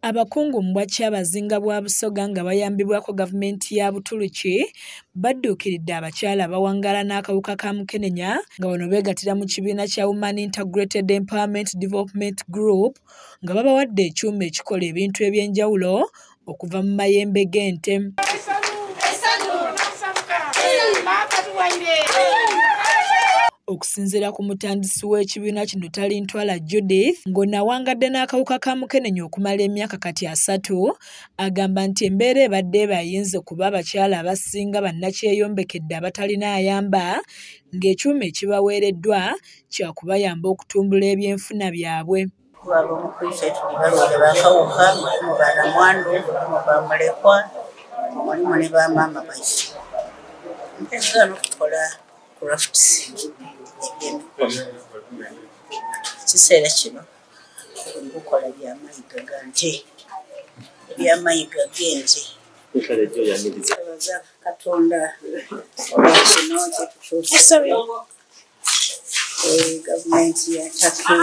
Abakungu mu bwakyabazinga bwa Busoga nga bayambibwako gavumenti ya Butuluki badduukiridde abakyala abawangaala n'akawuka ka mukenenya nga bano beegattira mu kibiina kya Women Integrated Empowerment Development Group nga babawadde ekyuma ekikola ebintu eby'enjawulo okuva mu mayembe g'ente. Okusinziira ku mutandisi w'ekibiina kino Talintwala Judith ng'onawangadde n'akawuka ka mukenenya okumala emyaka kati 3, agamba nti embeera ebadde ebayinze kuba abakyala abasinga bannakyeyombekedde abatalina ayamba ng'ekyuma ekibaweereddwa kyakubayamba okutumbula ebyenfuna byabwe. Balwadde bakawuka, mulimu banamwandu, mulimu bamulekwa, mulimu ne bamaama baife. Mpeera n'okukola crafts ebyemikono. Ekiseera kino nkukola byamayiga ga nte, ebyamayiga g'ente. Twebaza Katonda olwa kino kyetutuuse. Gavumenti ya Turkey.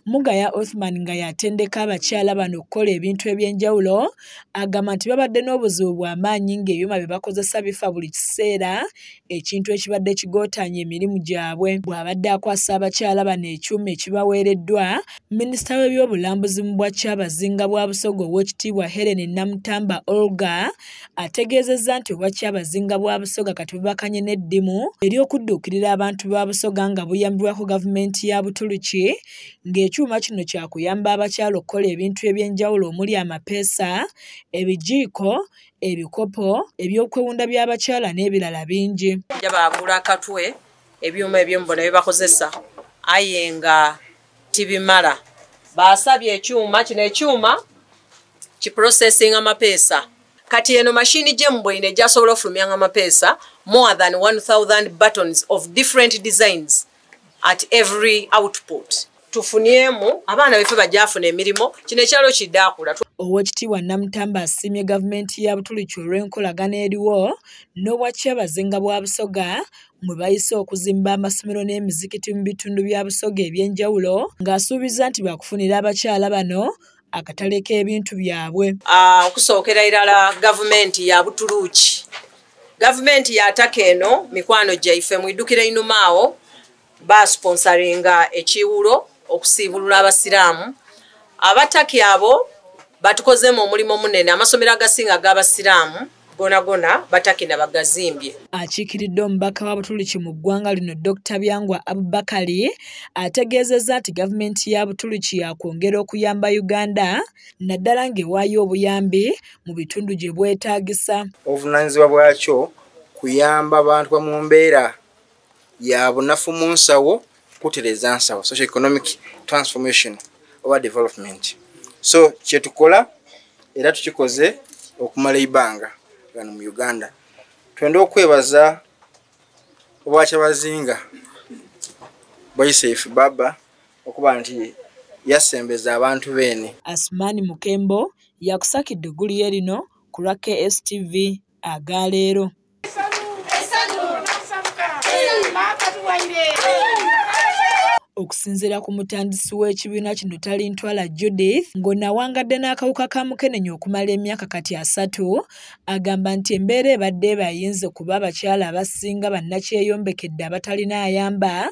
Mugaya Othman nga yatendeka abakyala bano okukola ebintu eby'enjawulo agamba nti babadde n'obuzibu bw'amaanyi ng'ebyuma bye bakozesa bifa buli kiseera, ekintu ekibadde kigootaanya emirimu gyabwe. Bw'abadde akwasa abakyala bano ekyuma ekibaweereddwa, minisita w'ebyobulambuzi mu bwakyabazinga bwa Busoga Oweekitiibwa Helen Namutamba Olga ategeezezza nti obwakyabazinga bwa Busoga kati bubakanye n'eddimu ery'okudduukirira abantu ba Busoga nga buyambibwako gavumenti ya Butuluki ng'ekyuma kino kyakuyamba abakyala okukola ebintu eby'enjawulo omuli amapeesa, ebijiiko, ebikopo, ebyokwewunda by'abakyala n'ebirala bingi. Bagula akatwe ebyuma eby'embono bye bakozesa aye nga tibimala. Basabye ekyuma kino, ekyuma kiprocessing amapeesa. Kati eno mashini jembwine ejasobola okufulumyanga amapeesa more than 1000 buttons of different designs at every output. Tufuniemu abaana baffe bajafuna emirimu, kino ekyalo kiddakula. Oweekitiibwa Namutamba asiimye gavumenti ya Butuluki olw'enkolagana eriwo n'obwakyabazinga bwa Busoga mwe bayise okuzimba amasomero n'emizikiti mu bitundu bya Busoga eby'enjawulo ng'asuubiza nti bakufunira abakyala bano akatale k'ebintu byabwe. Okusookera irala gavumenti ya Butuluki, gavumenti ya Turkey eno mikwano gyaife mwidukire inuma awo basponsoringa ekiwulo okusiibulula abasiraamu. Abataki abo batukozemu omulimu munene, amasomero agasinga ag'abasiraamu gona gona bataki na bagazimbye. Akiikiridde omubaka wa Butuluki mu ggwanga lino Dr. Byangwa Abubakari ategeezezza nti gavumenti ya Butuluki yakwongera okuyamba Uganda naddala ng'ewaayo obuyambi mu bitundu gye bwetaagisa. Obuvunaanyizibwa bwakyo kuyamba abantu ba mu mbeera ya bunafu mu nsawo kutereeza nsawo, social economic transformation oba development. So kyetukola era tukikoze okumala ebbanga wano mu Uganda. Twenda okwebaza obwakyabazinga bwa Baba okuba nti yasembeza abantu beene. Asmani Mukembo yakusakidde eggulire lino ku lwa KSTV agaleero. Okusinziira ku mutandisi w'ekibiina kino Talintwala Judith ng'onawangadde n'akawuka ka mukenenya okumala emyaka kati 3, agamba nti embeera ebadde ebayinze kuba abakyala abasinga bannakyeyombekedde abatalina ayamba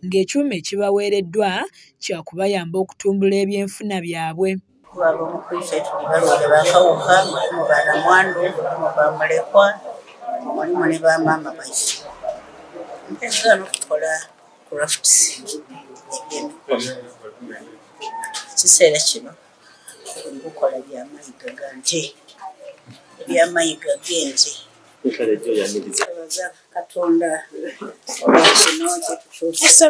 ng'ekyuma ekibaweereddwa kyakubayamba okutumbula ebyenfuna byabwe. Balwadde bakawuka, mulimu banamwandu, mulimu bamulekwa, mulimu ne bamaama baife. Mpeera n'okukola crafts ebyemikono. Ekiseera kino nkukola byamayiga ga nte, ebyamayiga g'ente. Twebaza Katonda olwa kino kyetutuuse.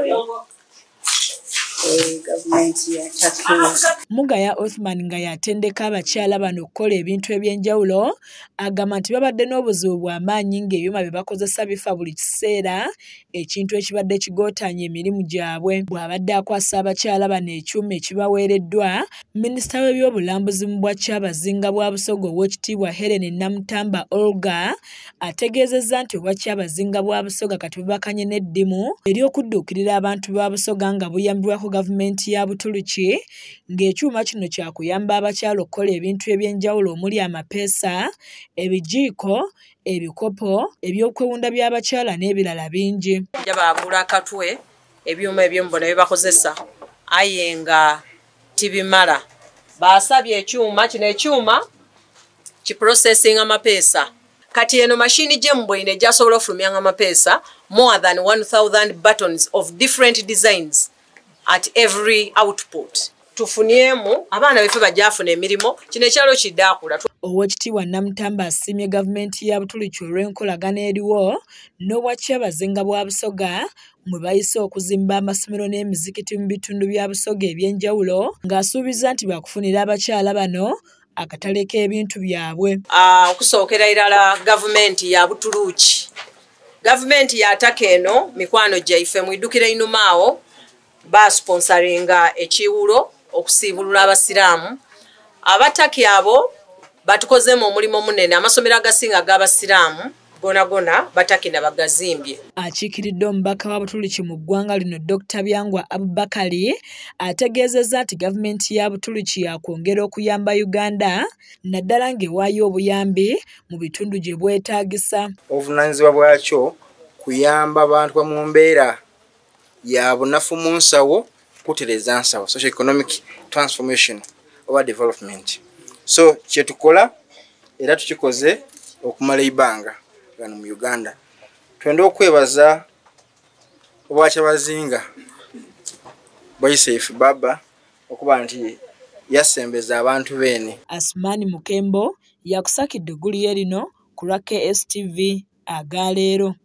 Gavumenti ya Turkey. Mugaya Othman nga yatendeka abakyala bano okukola ebintu eby'enjawulo agamba nti babadde n'obuzibu bw'amaanyi ng'ebyuma bye bakozesa bifa buli kiseera, ekintu ekibadde kigootaanya emirimu gyabwe. Bw'abadde akwasa abakyala bano ekyuma ekibaweereddwa, minisita w'ebyobulambuzi mu Bwakyabazinga bwa Busoga Oweekitiibwa Helen Namutamba Olga ategeezezza nti Obwakyabazinga bwa Busoga kati bubakanye n'eddimu ery'okudduukirira abantu ba Busoga nga buyambibwako gavumenti ya Butuluki, ng'ekyuma kino kyakuyamba abakyala okukola ebintu eby'enjawulo omuli amapeesa, ebijiiko, ebikopo, ebyokwewunda by'abakyala n'ebirala bingi. Bagula akatwe ebyuma eby'embono bye bakozesa aye nga tibimala. Basabye ekyuma kino, ekyuma kiprocessinga amapeesa. Kati eno mashini gyembwine ejasobola okufulumyanga amapeesa more than 1000 buttons of different designs at every output. Tufunyemu abaana baffe bajafuna emirimu, kino ekyalo kiddakula. Oweekitiibwa Namutamba asiimye gavumenti ya Butuluki olw'enkolagana eriwo n'Obwakyabazinga bwa Busoga mwe bayise okuzimba amasomero n'emizikiti mu bitundu bya Busoga eby'enjawulo, ng'asuubiza nti bakufunira abakyala bano akatale k'ebintu byabwe. Okusookera irala gavumenti ya Butuluki, gavumenti ya Turkey eno mikwano gyaife mwidukire inumaawo basponsoringa ekiwulo okusiibulula abasiraamu. Abataki abo batukozemu omulimu munene, amasomero agasinga ag'abasiraamu gona gona Bataki na bagazimbye. Akiikiridde omubaka wa Butuluki mu ggwanga lino Dr. Byangwa Abubakari ategeezezza nti gavumenti ya Butuluki yakwongera okuyamba Uganda naddala ng'ewaayo obuyambi mu bitundu gye bwetaagisa. Obuvunaanyizibwa bwakyo kuyamba abantu mu mbeera ya bunafu mu nsawo kutereeza nsawo, social economic transformation oba development. So kyetukola era tukikoze okumala ebbanga wano mu Uganda. Twenda okwebaza Obwakyabazinga Boyseif Baba okuba nti yasembeza abantu beene. Asmani Mukembo yakusakidde eggulire lino ku lwa KSTV agaleero.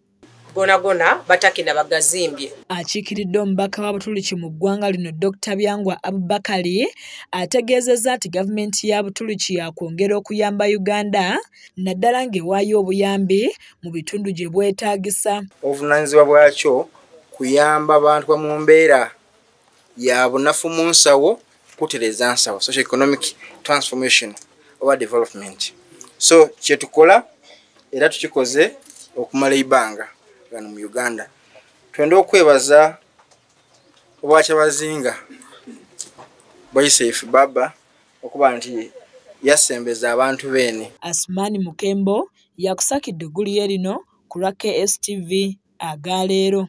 Gona gona Bataki na bagazimbye. Akiikiridde omubaka wa Butuluki mu ggwanga lino Dr. Byangwa Abubakari ategeezezza nti gavumenti ya Butuluki yakwongera okuyamba Uganda naddala ng'ewaayo obuyambi mu bitundu gye bwetaagisa. Obuvunaanyizibwa bwakyo kuyamba abantu mu mbeera ya bunafu mu nsawo kutereeza nsawo, social economic transformation oba development. So kyetukola era tukikoze okumala ebbanga wano mu Uganda. Twenda okwebaza Obwakyabazinga Boyseif Baba okuba nti yasembeza abantu beene. Asmani Mukembo yakusakidde eggulire lino ku lwa KSTV agaleero.